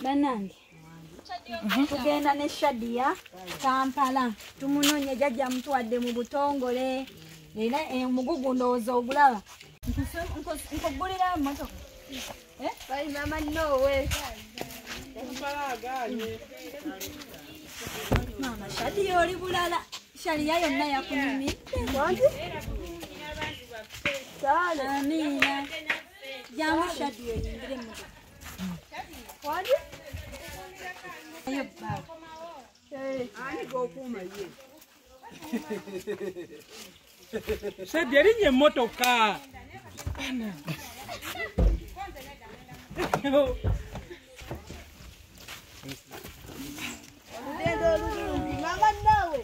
Banange tugenda ne Shadia Kampala tumunonye jajja mutuwadde mu butongole era omugugu ndowooza ogulaba. Nkugulira mmotoka. Bye mama no way. Mama Shadia oli bulala. Shadia yonna yakunyumidde. Amina. Jangu Shadia oyingire mmotoka. Ayo baba. Ani gokuuma ye. Shadia linnya emmotoka. Mama nawe.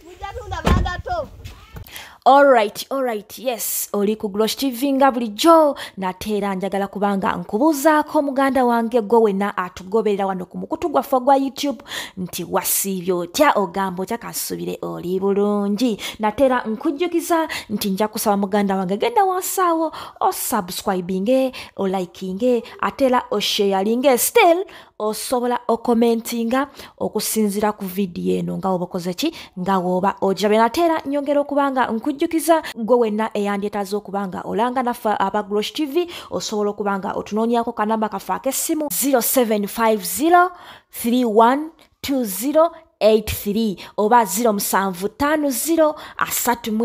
Mujja tunda bandato. Alright, yes, oli ku Glosh TV nga bulijjo nateera njagala kubanga nkubuuzaako muganda wange gwe wenna atugoberera wano ku mukutu gwaffe ogwa YouTube nti wasiibye otya, ogamba otya, kansubire oli bulungi. Nateera nkujjukiza nti nja kusaba muganda wange genda wansi awo osubscribinge, olikinge, ate era osharinge, still osobola okomentinga okusinziira ku vidiyo eno nga oba okoze ki, nga woba ogirabye. Nateera nyongera okubanga nkujjukiza gwe wenna eyandyetaaze okubanga olanga naffe aba Glosh TV osobola okubanga otunoonyaako kanamba kaffe ak'essimu 0750 312083 oba 0750 31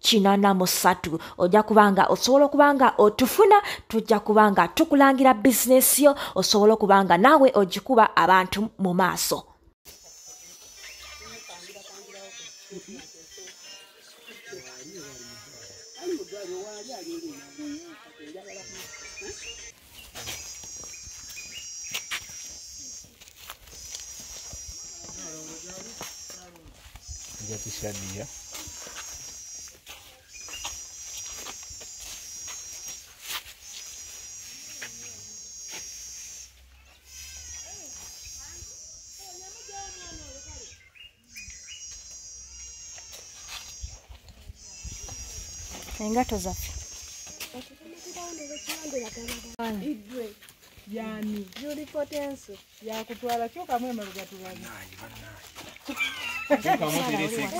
283. Ojja kubanga osobola okubanga otufuna, tujja kubanga tukulangira bizinesi yo, osobola okubanga naawe ogikuba abantu mu maaso. Shadia. Engato zaffe. Idwe. Yani Juli Potenso. Yakutwala kyukamu emabega tulabe.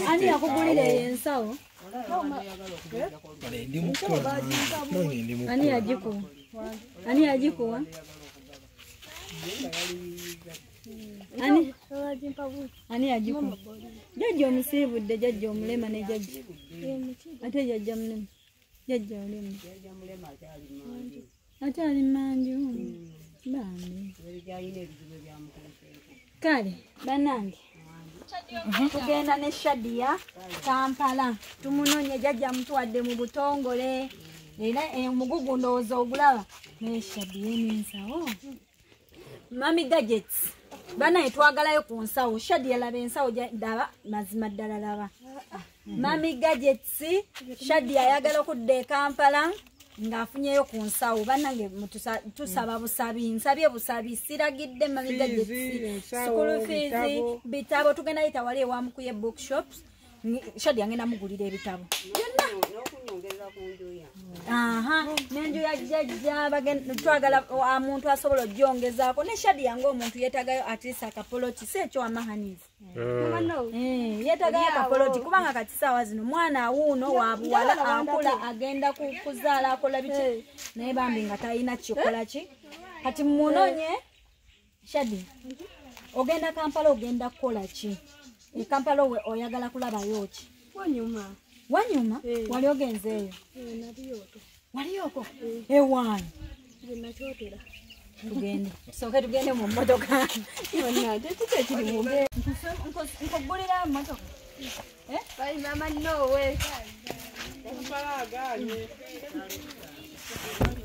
Ani yakugulira ensawo? Ani yagikuwa? Ani yagikuwa? Ani? Ani yagikuwa? Jjajja omusiibudde, jjajja omulema ne jjajja. Ate jjajja mulema. Jjajja olema. Ate ali manju. Bambi. Kale, banange. Tugenda ne Shadia Kampala tumunonye jajja mutuwadde mu butongole era omugugu ndowooza ogulaba. Ne Shadia n'ensawo. Mami gadgets. Banaye twagalayo ku nsawo. Shadia laba ensawo ddaba mazima ddala laba. Mami gadgets Shadia ayagala okudda e Kampala ng'afunyeyo ku nsawo. Bannange tusaba busabi, nsabye busabi, siragidde mami gadgets, school fees, bitabo. Tugenda yita wali ewa Mukuye bookshops. Shadia ngenda mugulira ebitabo byonna. Aha, n'enju ya jjajja twagala omuntu asobola ogyongezaako. Ne Shadia ng'omuntu yeetagayo at least akapoloti, si ekyo wamahanizi. Yeetagayo akapoloti kubanga kati saawa zino mwana wuuno wa buwala akula agenda kuzaala akola biki, naye bambi nga talina kikola ki. Kati munonye Shadia, ogenda Kampala ogenda kukola ki? E Kampala oyagala kulabayo ki? Wanyuma. Wanyuma? Wali ogenzeeyo? Naliyoko. Waliyoko? Ewaani? Nakyotera. Tugende. Tusooke tugende mu mmotoka. Kiki ekiri mu mbeera? Nkugulira mmotoka. Bye mama no way.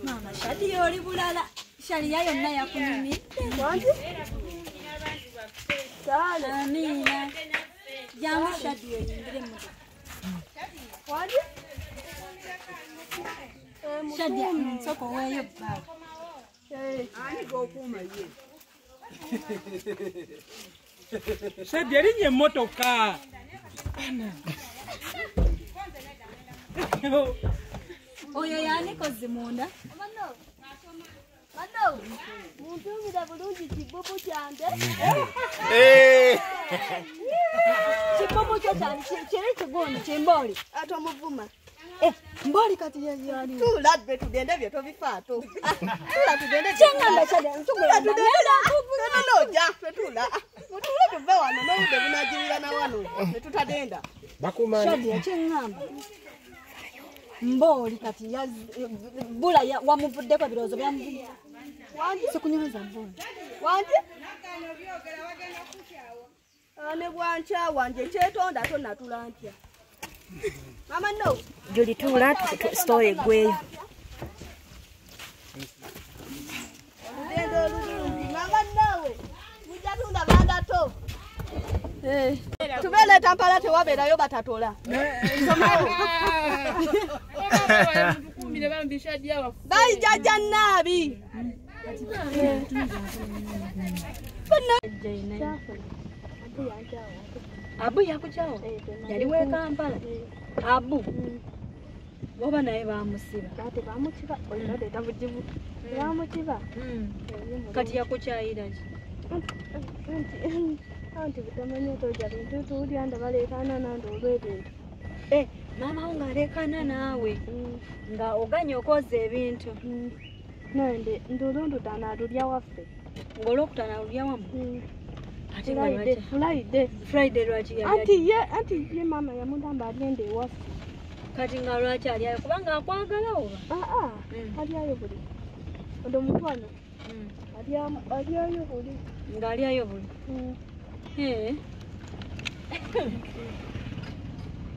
Mama Shadia oli bulala. Shadia yonna yakunyumidde. Amina. Jangu Shadia oyingire mmotoka. Shadia nsooka oweeyo baba. Ani gokuuma ye. Shadia linnya emmotoka. Oyo yanikoze munda. Mano, muntumira bulungi kibubu kyange. Kibubu kyo kyali kiri kigundi kimboli. Ate omuvuma. Mboli kati yali. Tula tugende bye tobifaako. Tula tugende. Kyengamba kyali tugenda. No ja tula. Mutule tuve wano n'obudde bunagirira na wano ne tutagenda. Shadia kyengamba. Mboli kati bula wamuvuddeko ebirowoozo byamuvudde. Wangi sikunyumiza mboli. Wangi? Ne bwankyawa nje kyetonda tonnatula ntya. Mama no. Juli tula story eggweyo. Olugendo olulungi mama nawe. Mujja tunda bandato. Tubeere Kampala tewabeerayo batatola. Bayi jjajja Naabi. Abu yakukyawa yali w'e Kampala. Abu oba naye baamusiba. Ate baamukiba olina leeta bugibu. Baamukiba. Kati yakukyayira ki? Anti butamanyi otoja bintu tuwulira nda baleekaana nange olw'ebintu. Maama wo ng'aleekaana naawe nga oganye okwoza ebintu. Nande ndolwokutaano alulya waffe. Ng'olwokutaano alulya wammwe? Ate nga lwaki? Friday. Friday lwaki yali? Anti ye maama yamugamba agende ewaffe. Kati nga lwaki alyayo kubanga akwagala oba? Alyayo buli. Ono mukwano. Alyayo buli. Ng'alyayo buli?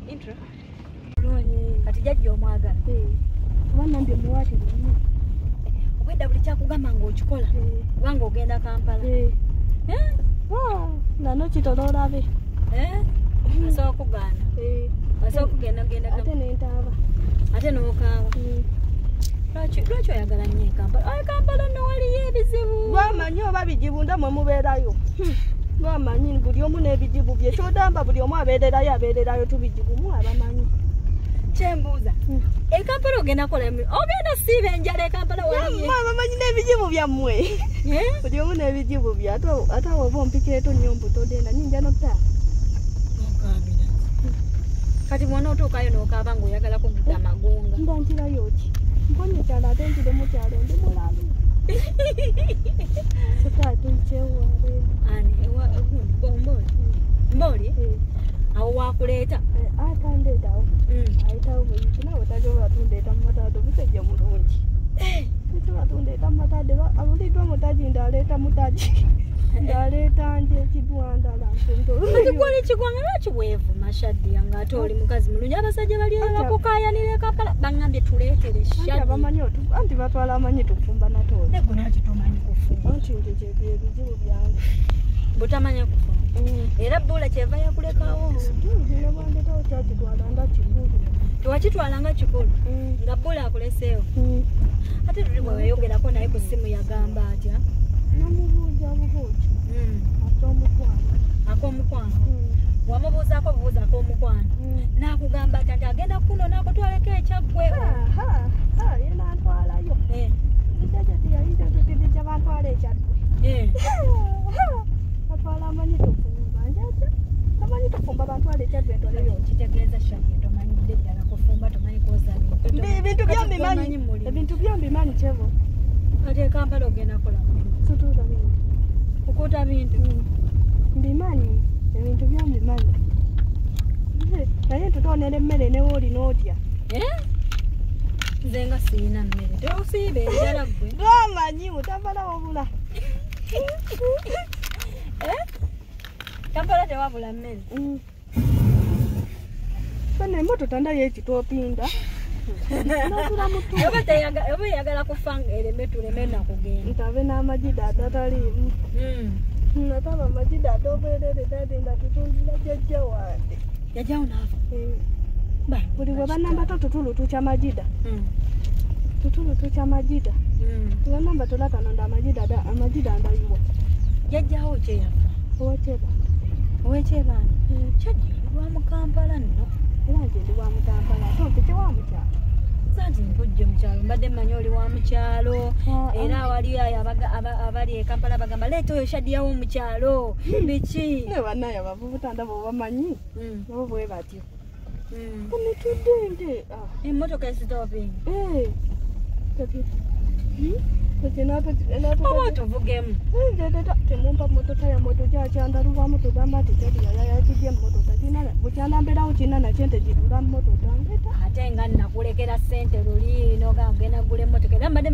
Intro. Kati jjajja omwagala. Kuba nange muwaate lumu. Obwedda buli kyakugamba ng'okikola kubanga ogenda Kampala. Nano kitono olabe. Asobola okugaana. Asobola okugenda genda. Ate n'entaaba. Ate n'okaaba. Lwaki oyagala nnyo e Kampala? Kampala nno waliyo ebizibu. Lwamanyi oba bijibu nda mwe mubeerayo. Lwamanyi buli omu n'ebijibu bye. Ky'ogamba buli omu abeererayo abeererayo tubijibu mu abamanyi. Kyembuuza. E Kampala ogenda kola ogenda siiba enjala e Kampala waliyo. Abamanyi n'ebijibu byammwe. Buli omu n'ebijibu bye. Ate awo oba ompikira nnyo mbu togenda nnyinja n'otta. Okaabira. Kati bw'onootuukayo n'okaaba ng'oyagala kugudda amagunga. Mba ntirayo ki? Mponye kyalo ate nzire mu kyalo ndi mulalu. Sota tukyewale. Ani ewa gundi mboli. Mboli? Awo wakuleeta. Atandeetawo. Ayitawo buyiti nawe tasobola tundeeta mu mataado musajja mulungi. Tasobola tundeeta mu mataade abuliddwa mutaji ndaleeta mutaji. Ndaleeta nje ekigwandala. Kati gwali kigwanga lwaki weevuma Shadia ng'ate oli mukazi mulungi abasajja bali eyo bakukaayanira e Kampala baŋŋambye tuleetere Shadia. Abamanyi anti batwala amanyi tufumba natoole. Naye gwe lwaki tomanyi kufumba? Anti nje bye bizibu byange. Butamanya kufumba. Era bbula kyeva yakulekawo. Ne bwandetawo kyakitwala nga kikulu. Tewakitwala nga kikulu? Nga bbula akuleseewo? Ate luli bwe weeyogerako naye ku ssimu yagamba atya? Namubuuza bubuuzi. Ak'omukwano. Ak'omukwano? Wamubuuzaako bubuuza ak'omukwano. N'akugamba atya nti agenda kuno n'akutwaleko ekyaggwe. Ye n'antwalayo. Ekyo teyayita tutidijja bantwala ekyaggwe. Batwala amanyi tufumba njaja. Amanyi tufumba bantwala ekyaggwe ntwaleyo. Kitegeeza Shadia tomanyidde ddala kufumba tomanyi kwoza bintu. Ebintu byombimanyi. Ebintu byombimanyi kyevo. Kati e Kampala ogenda kukola mulimu? Kutuuta bintu. Kukuuta bintu? Mbimanyi. Ebintu byombimanyi. Naye tutonera emmere newoolina otya? Nze nga sirina mmere. Tosiiba enjala ggwe. Lwamanyi mutampala wabula. Kampala tewabula mmere. Bano emmotoka ndayo ekitopinda. Oba eyagala kufa ereme tuleme nakugenda. Ntabe n'amagi agataliimu. Nataba amagi ad'obwerere dadi nga tutundira jjajja wange. Jjajjawo n'afa? Buli bwe bannamba to tutulu tukya magida. Tutulu tukya magida. Bannamba tolatano nda amagida ndayiwa. Jjajjawo kye yafa? Owekyebanda. Owekyebanda? Kyajja oli wa mu Kampala nno. Era nze ndi wa mu Kampala ate ompike wa mu kyalo. Santi nkujje mu kyalo mbadde mmanyi oli wa mu kyalo era wali abali e Kampala bagamba leeta oyo Shadia wo mu kyalo biki ne bannaye abavubuka ndaba bamanyi nabo bwe batyo. Nitudde emmotoka esitopinga. Oba tuvugemu temumpa mmotoka ya moto gyakyandalubamu tugamba nti kyadiyayakijja emmotoka bukyandamberawo kina nakyo nte gidula mmotoka ate nga nakulekera ssente luli nogamba genda gula emmotoka era mbadde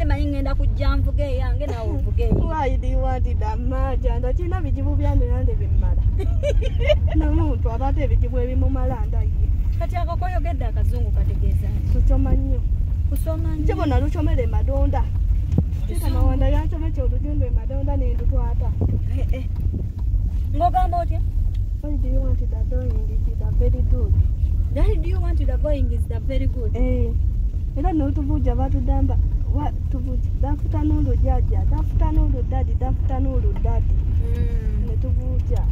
manyi ngenda kujja nvuge eyange nawe ovuge eyo. Why do you want it that much? Kyanda kirina bijibu byange nange bimmala. N'omuntu aba ate ebijibu ebimumala ndaye. Kati ako koyogedde akazungu kategeeza ki? Kusoma nnyo. Kusoma nnyo. Nkibo nalukyomera e Madonda. Kita Mawanda yankyomekya olugendo e Madonda ne ndutwata. Ng'ogamba otya? Why do you want the going is the very good? Why do you want the going is the very good? Era n'otuvujja batugamba tuvujja dafuta n'olwo jjajja dafuta n'olwo daddy dafuta n'olwo daddy. Ne tuvujja.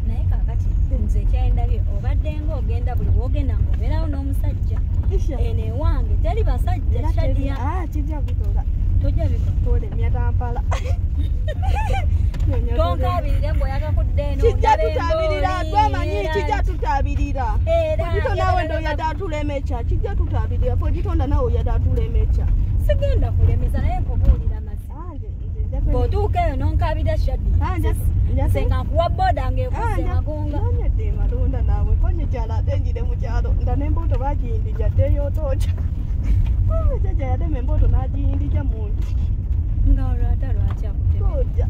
Naye kaakati nze ekyendabye obadde ng'ogenda buli w'ogenda ng'obeerawo n'omusajja. Eno ewange teri basajja Shadia. Kijja bitola. Tojja bikola. Tolemya Kampala. Tonkaabirire mbw'oyagakudde eno. Kijja tutabirira twamanyi kijja tutabirira. Pojito nawe ndo yadde atulemekya kijja tutabirira pojitonda nawe oyadde atulemekya. Sigenda kulemesa naye nkubuulira mazima. Bw'otuuka eyo n'onkaabirira Shadia. Nze nga nkuwa boda ng'ekusse magunga. Nonyedde Malonda naawe konye kyalo ate njire mu kyalo nda n'embooto bagiyindija ddeyo otooca. Jjajja yatema embooto n'agiyindija mu nju. Nga olwo ate lwaki akutema? Tojja.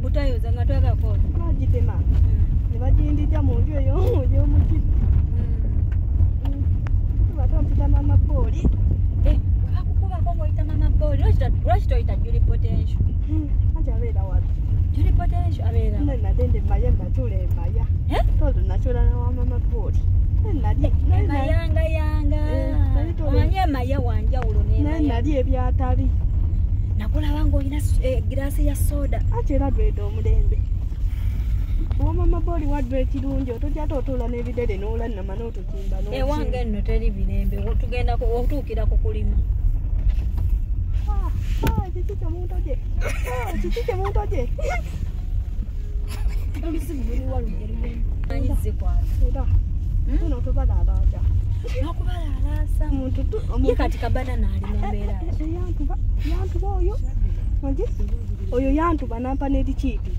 Butayoza nga twagala kwota. Bagitema ne bagiyindija mu nju eyo ey'omuti. Tuba twampita Mama Pooli. Bakukubako ng'oyita Mama Pooli lwaki toyita Julie Potential? Anti abeera wali. Julie Potential abeera. Nne nadende Maya nakyula e Maya. Tolo nakyula na wa Mama Pooli. Emayanga yanga. Omanyi emaya wanjawulo n'emaya. Naye nali ebyatali. Nakulaba ng'olina giraasi ya soda. Ate era lwedde omulembe. Owa Mama Pooli waddwa ekirungi otojja tootuula n'ebidere n'olannama n'otutimba n'okimba. Ewange nno teri birembe tugenda otuukira ku kulima. Kiki kyemuntoje? Kiki kyemuntoje? Olusimu luliwa lugeri manyi zikwata. Era tuno tubalaalaasa. N'okubalaalaasa. Ye kati Kabanana ali mu mbeera ki? Yantuba oyo. Oyo yantuba n'ampa n'erikiipi.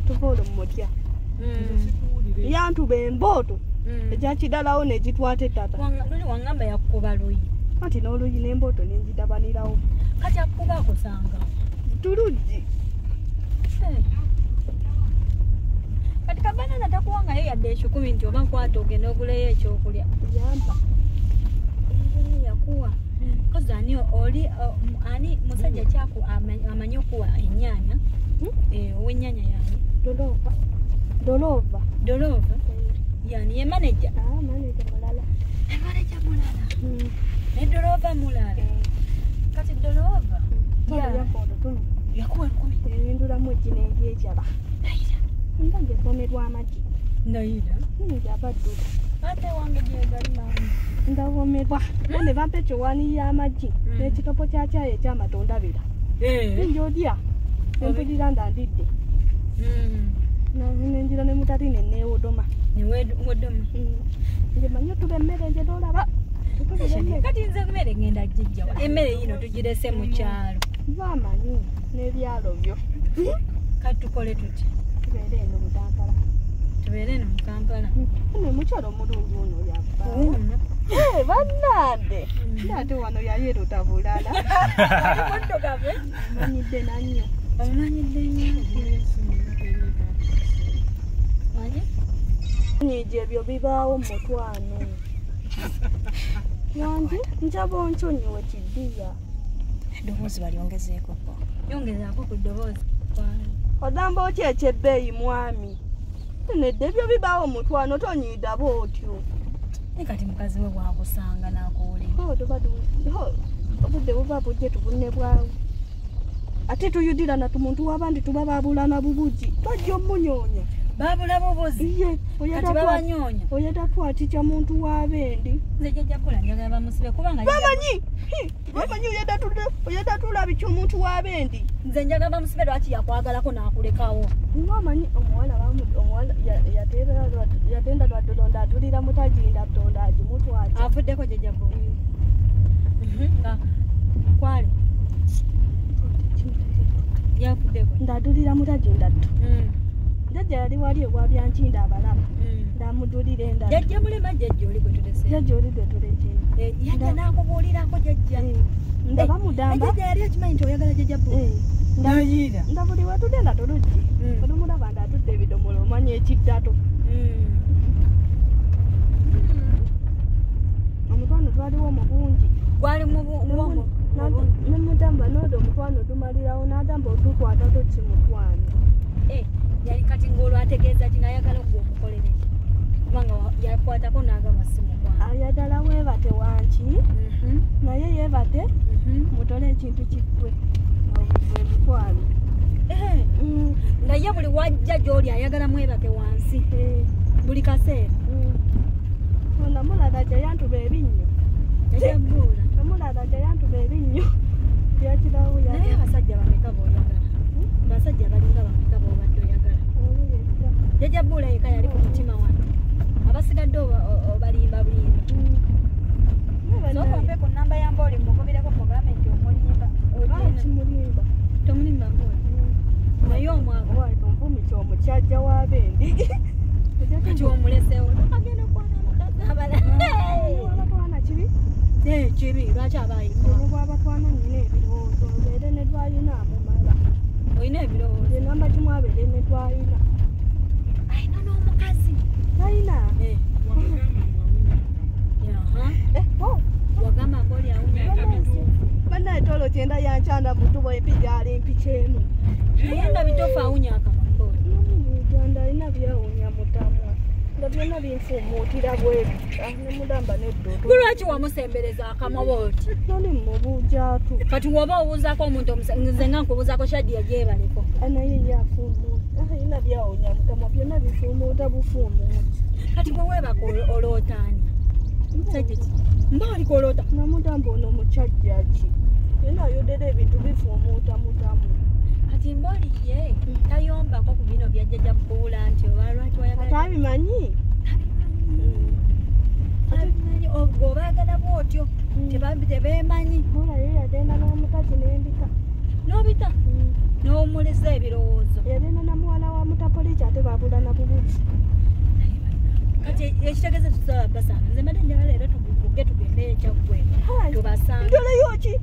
Tuva olwo mumutya. Yantuba embooto egyakidalawo n'egitwata ettata. Luli wangamba yakukuba luyi. Anti n'oluyi n'embooto ne ngidabanirawo. Kati akukuba akusanga. Tuluggi. Kati Kabanana takuwangayo yadde ekikumi nti oba nkwata ogende oguleyo ekyokulya. Yampa. Yakuwa. Kozi ani oli ani musajja kyaku amanyi okuwa ennyaanya? Ow'ennyaanya yani? Dolova. Dolova. Dolova? Yani ye manager? Manager mulala. Manager mulala. Ne Dolova mulala. Kati Dolova. Yakuwa 1000. Endulamu eggi n'enjekyaba. Nayira. Nga nze mpomerwa amagi. Nayira. Nze abadduka. Ate wange gye gali mangi. Ndawomerwa. Ne bampa ekyowaani y'amagi n'ekikopo kya caayi eky'amatunda bira. Nja odya. Empulira nga ndidde. Nenjira ne mutali ne neewodoma. Ne weewodoma. Nze manyi otuba emmere nje n'olaba. Kati nze emmere ngenda gijjawa. Emmere yino tugirese mu kyalo. Bamanyi n'ebyalo byo. Kati tukole tutya? Tubeere eno mu Kampala. Tubeere eno mu Kampala. Ono mukyalo omulungi ono yava. Bannange. Ate wano yayeruta bulala. Muddugavu. Manyidde nannyo. Omanyidde nnyo. Manyi? Nnyigi ebyo bibaawo mu mutwano. Wangi njaba onkyonyiwe kiddiya. Eddoboozi balyongezeeko ko. Yongezaako ku ddoboozi. Ogamba otya ekyebbeeyi mwami? Nedda ebyo bibaawo mu mutwano tonyiida bw'otyo. Naye kati mukazi we bw'akusanga n'akuwulira. Obudde buba bujje tubunne bwawo. Ate tuyudirana tumuntu w'abandi tuba baabulana bubugi. Tojja omunyoonya. Babula bubuzi. Ye, Kati babanyonya. Oyo tatwatikya muntu w'abendi. Nze jjajja Bula njagala bamusibe kubanga Bamanyi. Bamanyi oyo tatulabikya omuntu w'abendi. Nze njagala bamusibe lwaki yakwagalako n'akulekawo. Bamanyi omuwala omuwala yatenda lwadulonda atulira mutajinda tonda agimutwata. Avuddeko jjajja Bula. Nga kwali. Yavuddeko. Ndadulira mutajinda ttu. Jjajja yali wali ewa Byankinda abalaba. Ndamudulira endala. Jjajja mulema jjajja oli gwe tulese. Jjajja oli gwe tulese. Yajja n'akubuulirako jjajja. Ndabamudamba. Jjajja yali akimanyi nti oyagala jjajja Bula. Nayiira. Ndabuli wetugenda tuluggi. Olumulaba ng'atudde ebidomola omanya ekiddato. Omukwano twaliwo mu bungi. Gwali mu bungi. Nemugamba n'odo omukwano tumalirawo n'agamba otukwatako ki mukwano. Yali kati ng'olwo ategeeza ki ng'ayagala gwe omukolere ki? Kubanga yakwatako n'agamba si mukwano. Ayagala weebate wanki naye yeebate mutole ekintu kiggwe bwe mukwano. Nga ye buli wajja gy'oli ayagala mwebake wansi buli kaseera. Namulaba gye yantuba ebinnyo. Jjajja Bula. Namulaba gye yantuba ebinnyo. Byakirawo Naye abasajja bameka b'oyagala? Abasajja balinga bameka b'obadde oyagala? Jjajja Bula yekka yali ku mutima wano. Abasigadde obalimba bulimba. Sooka ompe ku nnamba ya Mbooli mmukubireko mugambe nti omulimba. Kimulimba. Tomulimba Mbooli? Naye omwagala. Onvumikya omukyajja w'abendi. Kati omuleseewo tokagenda kwana abakazi abalala. Abatwana kibi? Kibi lwaki aba ayina? Ne bw'abatwana nnina ebirowoozo obeere ne twalina amumala. Olina ebirowoozo? Namba kimu abeere ne twalina. Ayina n'omukazi. Talina? Wagamba Mbooli awunya. Bannaye tolo kyenda yankyanda butubo empija ali mpikyemu. Naye nga bituufu awunya akamwa Mbooli. Uganda alina byawunya mutamwa. Nga byonna binfuumuutira bweru. Nemugamba nedda. Gwe lwaki wamusembereza akamwa bw'oti? Nali mmubuuzaatu. Kati woba obuuzaako omuntu nze nga nkubuuzaako Shadia gyebaleko. Naye ye afuumuuta. Alina byawunya mutamwa byonna bifuumuuta bufuumuuti. Kati bwe weebaka olootaani? Musajja ki? Mba oliko oloota. Namugamba ono mukyajja ki? Yenna ayodera ebintu bifuumuuta mutamu. Kati Mbooli ye tayombako ku bino bya jjajja Bula nti oba lwaki wayagala. Atabimanyi? Tabimanyi. Obaagala bw'otyo tebeemanyi. Bula ye yagenda n'omukazi n'embika. N'obita? N'omulisa ebirowoozo. Yagenda na muwala wa mutapoliki ate baabula na bubuzi. Kati ekitegeeza tusobola basanga. Nze mbadde njagala leero tuguge tugende ekyaggwe tubasange. Ntoleyo ki?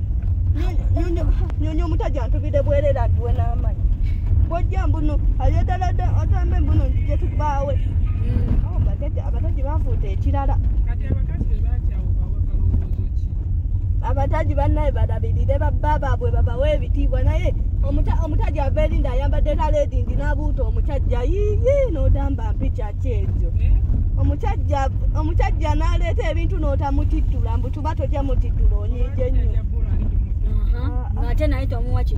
Nyonyo omutajja ntubire bwerere atuwe n'amanyi. Bw'ojja mbuno ayagala atambe mbuno nzije tubaawe. Abataji bafuuta ekirala. Kati abakazi be bakyawo bawa kalowoozo ki? Abataji bannaye balabirire babba baabwe babawe ebitiibwa naye omutaji ava eri ng'ayambadde taleedindi n'abuuta omukyajja yiiyi n'odamba mpikya ki ekyo. Omukyajja n'aleeta ebintu n'otamutittula mbu tuba tojja mutittula onyiije nnyo. Ng'ate naye tomuwa ki?